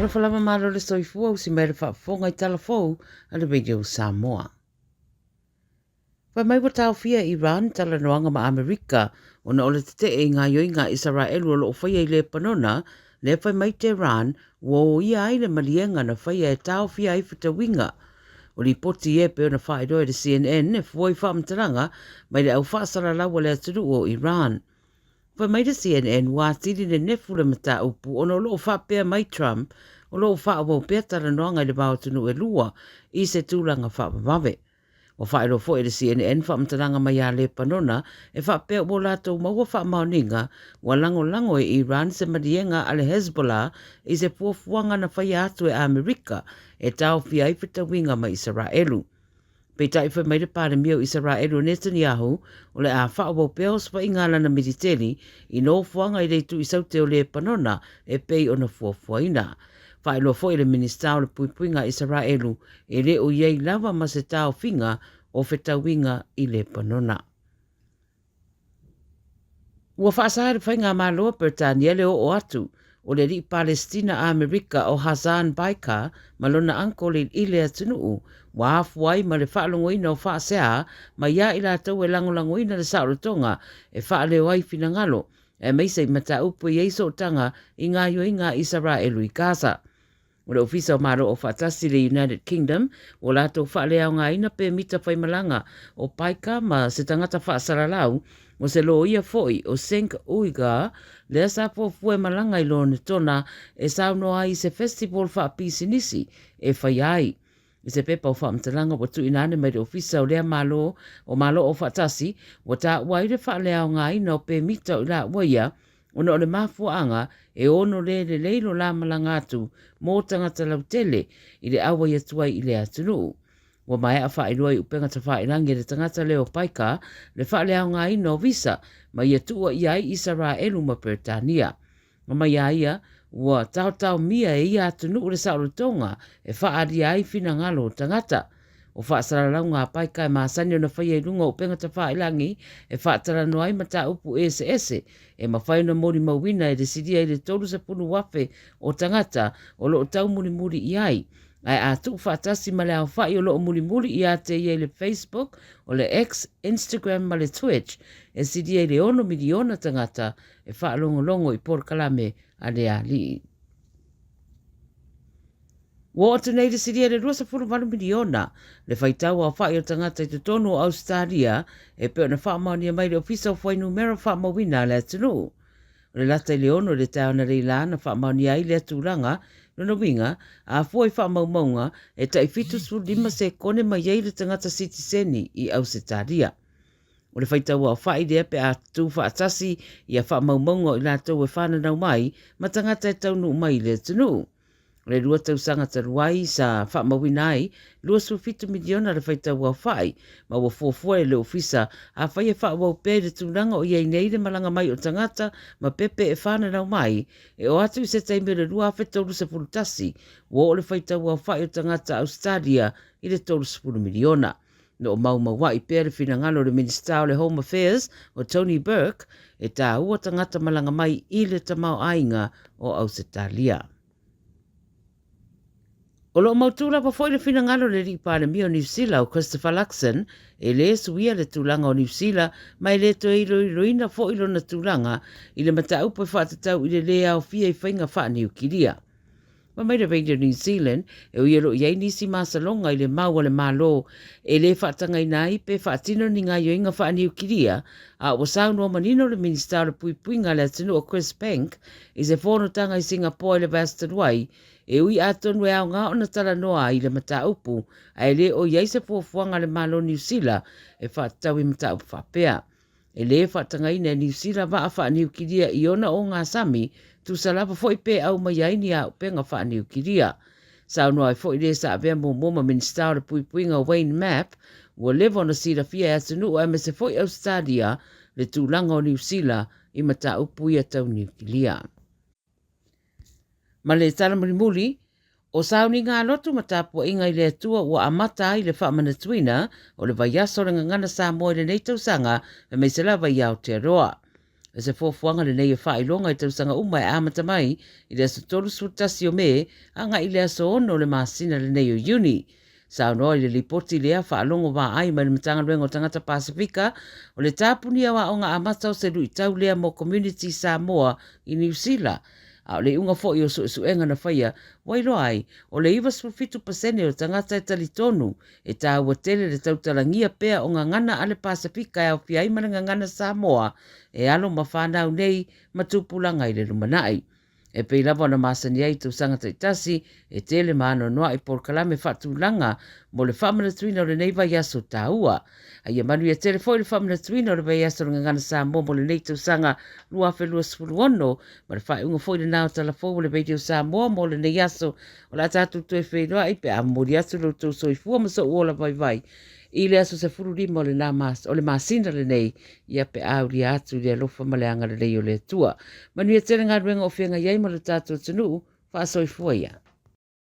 Talofa lava malo le soifua usi mai le faafofoga i tala fou a le Radio Samoa. Fai mai ua taofia e Iran talanoaga ma Amerika ona o le tetee i gaoioiga a Isaraelu o lo o faia i Lepanona, lea fai mai Tehran ua oia ai le maliega na faia e taofia ai fetauiga. O lipoti ia e pei ona faailoa e le CNN e fua i faamatalaga mai le au faasalalau a le atunuu o Iran. Fai mai le CNN ua atili nenefu le mataupu ona o lo o faapea mai Trump o lo o faaauau pea talanoaga i le va o atunuu e lua i se tulaga faavavave. Ua faailoa foi e le CNN faamatalaga mai ia Lepanona e faapea ua latou maua faamaoniga ua lagolago e Iran se maliega a le Hezbollah i se fuafuaga na faia atu e Amerika e taofia ai fetauiga ma Isaraelu. Peitai fai mai le Palemia o Isaraelu o Netanyahu o le a faaauau pea osofaiga a lana militeli i nofoaga i le itu i saute o Lepanona e pei ona fuafuaina. Faailoa foi e le Minisita o le Puipuiga a Isaraelu e le o i ai lava ma se taofiga o fetauiga i Lepanona. Ua faasa e le Faigamalo a Peretania le oo atu o le alii Palesitina Amerika o Hassan Baikar ma lona uncle i le atunuu ua afua ai ma le faalogoina o faasea mai ia i latou e lagolagoina le saolotoga e faaleo ai finagalo aemaise i mataupu e i ai sootaga i gaoioiga a Isaraelu i Gaza. O le Ofisa o Malo Aufaatasi i le United Kingdom ua latou faaleaogaina pemita faimalaga o Paika ma se tagata faasalalau o se loia foi o Cenk Uygur lea sa fuafua e malaga i Lonetona e saunoa ai i se festival faapisinisi e faia ai I se pepa o faamatalaga ua tuuina ane mai le Ofisa o lea Malo o Malo Aufaatasi, ua taua ai le faaleaogaina o pemita o i laua ia ona o le mafuaaga e ono le lelei lo la malaga atu mo tagata lautele i le auai atu ai i lea atunuu. Ua maea faailoa i upega tafailangi e le tagata lea o Paika le faaleaogaina o visa ma ia tuuaia ai Isaraelu ma Peretania. Ma mai a ia, ua taotaomia e ia atunuu le saolotoga e faaalia ai finagalo o tagata. O faasalalauga a Paika e masani ona faia i luga o upega tafailangi e faatalanoa ai mataupu eseese e mafai ona molimauina e le silia i le 30,000 o tagata o lo o taumulimuli i ai. Ae a tuu faatasi ma le aofai o lo o mulimuli ia te ia i le Facebook, o le X, Instagram ma le Twitch, e silia i le 6 miliona tagata e faalogologo i polokalame a le alii. Ua oo atu nei le silia i le 28 miliona le faitau aofai o tagata i totonu o Ausetalia e pei ona faamaonia mai le Ofisa o Fuainumera Faamauina a le atunuu. O le lata i le 6 i le taeao analeila na faamaonia ai lea tulaga, lona uiga, a fua i faamaumauga, e tai 75 sekone mai ai le tagata sitiseni i Ausetalia. O le faitauaofai lea pe a tutū faatasi ia faamaumauga o i latou e fananau mai ma tagata e taunuu mai i le atunuu. O le lua tausaga talu ai sa faamauina ai 27 miliona le faitauaofai ma ua fuafua e le Ofisa afai e faaauau pea i le tulaga o i ai nei le malaga mai o tagata ma pepe e fananau mai e oo atu i se taimi o le 2031 ua oo le faitauaofai o tagata Ausetalia i le 30 miliona. No o maumauaʻi pea le finagalo o le Minisita o le Home Affairs o Tony Burke e tāua tagata malaga mai i le tamaoaiga o Ausetalia. O lo o mautū lava foi le finagalo o le Alii Palemia o Niu Sila o Christopher Luxon e lē suia le tulaga o Niu Sila ma e lē toe iloiloina foi lona tulaga i le mataupu e faatatau i le lē aofia i faiga faaniukilia. Fai mai le Radio New Zealand, e ui o lo o i ai nisi masaloga i le mau a le Malo e le faatagaina ai pe faatino ni gaoioiga faaniukilia, a ua saunoa manino le Minisita o le Puipuiga a le Atunuu o Chris Penk i se fonotaga i Singapore i le vaiaso talu ai, e ui atonu e aoga ona talanoa ai i le mataupu, ae le o i ai se fuafuaga a le Malo Niu Sila e faatatau i mataupu faapea. E lē faatagaina e Niu Sila vaa faaniukilia i ona ogasami, tusa lava foi pe aumai ai ni auupega faaniukilia. Saunoa ai foi lē sa avea muamua ma Minisita o le Puipuiga Wayne Mapp, ua leva ona silafia e atunuu aemaise foi Ausetalia le tulaga o Niu Sila i mataupu ia tau niukilia. Ma le tala mulimuli, o sauniga a lotu ma tapuaiga i le Atua ua amata ai le faamanatuina o le vaiaso o le Gagana Samoa i lenei tausaga aemaise lava i Aotearoa. O se fuafuaga lenei o faailoga i tausaga uma e amata mai i le aso 31 o Me agai i le aso 6 o le masina lenei o Iuni. Saunoa i le lipoti lea faalogo vaai mai le Matagaluega o Tagata Pasefika, o le tapunia o aoga amata o se luitau lea mo Community Samoa i Niu Sila. A o le iuga foi o suesuega na faia, ua iloa ai, o le 97% o tagata e talitonu e taua tele le tautalagia pea o gagana a le Pasefika e aofia ai ma le gagana Samoa e alo ma fanau nei ma tupulaga i le lumanai. E pei lava ona masani ai i tausaga taitasi, e tele ma anoanoai polokalame faatulaga mo le faamanatuina o lenei vaiaso taua. A ia manuia tele foi le faamanatuina o le vaiaso o le Gagana Samoa mo lenei tausaga 2026 ma le faaiuga foi lena o Tala Fou o le Radio Samoa mo lenei aso. O le a tatou toe feiloai pe a momoli atu lo outou soifua ma sou ola vaivai i le aso 15 o lena mas, o le masina lenei, ia pe a aulia atu i le alofa ma le agalelei o le Atua. Manuia tele galuega o feagai ai ma lo tatou atunuu, faasoifua ia.